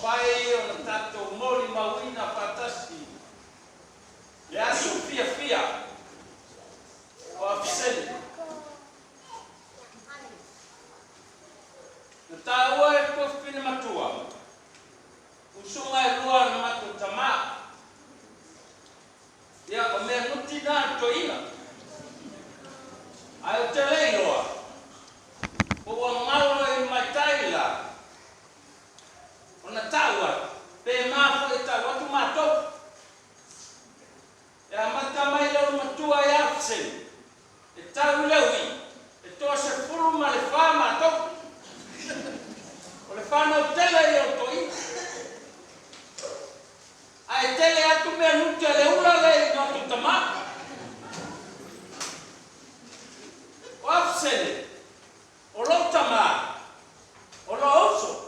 mafai ona tatou molimauina faatasi le aso fiafia o Afisene. Na taua e le tuafafine matua, usuga e lua a le matou tama. Ia, o mea nuti na a le toeaina. Ae ou te le iloa po ua galo i le maitai la ona tau atu, pe ma foi e tau atu matou. E amata mai le olomatua ia Afisene, e tau i le ui, e 34 matou. O le fanau tele ia o le toeaina. Ae tele atu mea nuti a le ula lea i matou tama. O Afisene, o lou tama, o lou uso.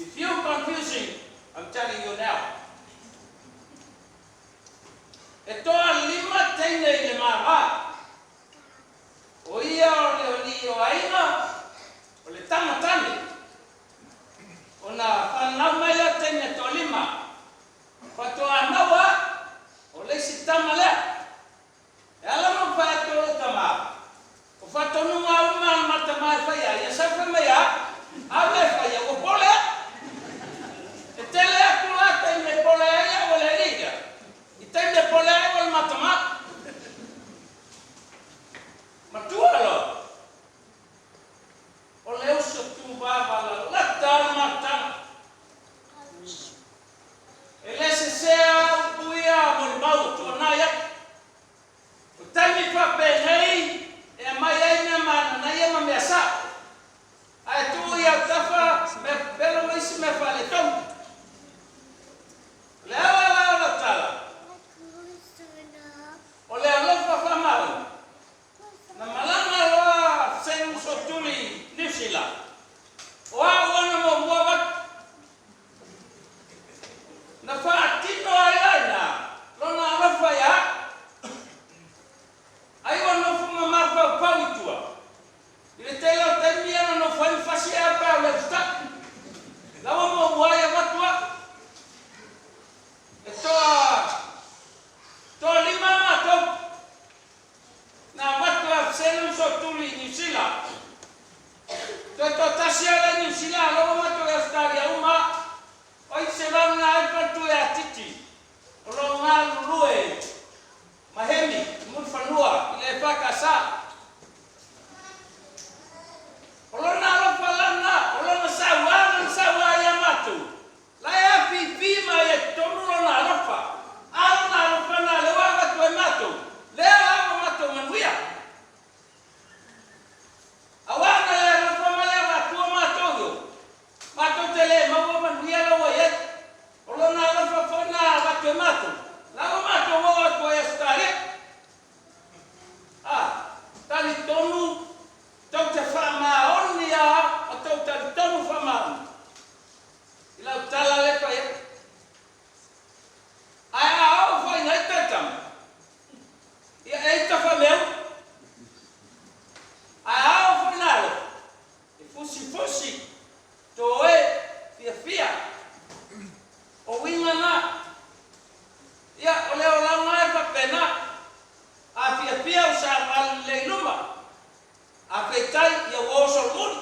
If you confusing, I'm telling you now. E 5 teine i le mava. O ia o le alii o aiga, o le tama tane. Ona fanau mai lea o teine e toalima, faatoa maua o le isi tama lea. E ala ona ou fai atu o lou tama, o faatonuga uma a le ma tama e fai ai, ia sau fai mai a, a mea e fai ai, ua pole au. E tele atu la taimi e pole ai au e le alii lea, i taimi e pole ai au e le ma tama. Matua loa. O le uso tuvava lalata o le mafutaga. E le sesea upu ia molimau o tuanai atu. O taimi faapenei e aumai ai mea mananaia ma mea sao, ae tuu i autafa mea pepelo ma isi mea faaletonu. O le ala la o lau tala, o le alofa faamaoni. Na malaga loa se uso tuli Niu Sila, o au ona muamua avatu. Na faatino ai la ina lona alofa ia au. Ai ua nofo ma mafaufau i tua. I le tele o taimi ia na nofo ai ma fasi ea pe a o le usitai. La ua muamua ai avatu au. E toalima matou. Na avatu e Afisene uso tuli i Niu Sila. Toe toatasi lava le Niu Sila a lea ua matou i Ausetalia uma. O ai se vaga ai faletua ia Titi o lo o galulue ma Hemi i Mulifanua i le EFKS. O lona alofa la lena, o lona sauaga na saua ai ia matou. La e afifi mai ai totonu lona alofa. A lona alofa lena lea ua avatu ai matou, lea la ua matou manuia. Aua na le alofa ma le avatua matou io, matou te le maua manuia la ua i ai. O lona alofa foi na avatu e matou, la ua matou oo atu ai i Ausetalia. A, talitonu tou te faamaoni a ma tou talitonu faamaoni i lau tala lea e fai atu. Ae a oo foi ina ita le tama, ia e ita faameauli. Ae a oo foi ina alofa, e fusifusi, toe, fiafia. O uiga na. Ia, o le olaga e faapena. A fiafia ua savali lelei i luma. A peitai, ia ua oso le muli.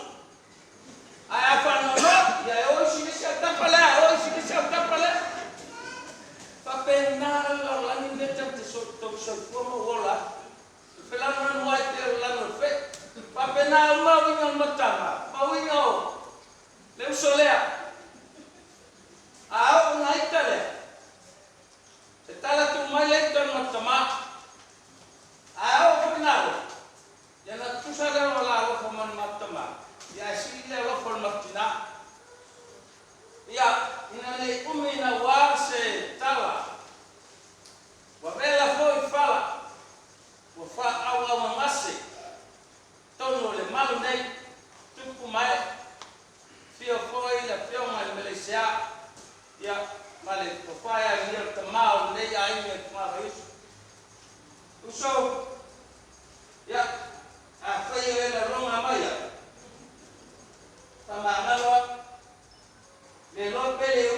Ae a faanoanoa, ia e o isi le isi autafa lea, e o isi le isi autafa lea. Faapena le lalolagi lenei tatou te soifua ma ou ola ai. E felanulanu ai pei o le lanu o le fea. Faapena uma uiga o le matama, ma uiga o le uso lea. A oo ina ita lea, e tala tuu mai le ita o le matama. Ae a oo foi ina alofa, ia ona tutusa lea o la alofa ma le matama, ia ae sili le alofa o le matutina. Ia, ina nei umi naua se tala, ua vela foi fala, ua faaauaugagase totonu o le malu nei, tupu mae, afio foi le afioga i le Meleisea, ia, ma le tofa ia Nia o le tama o lenei aiga i Fogavaiuso. Uso, ia, afai o e laloga mai au, faamagalo au. Le iloa pe le.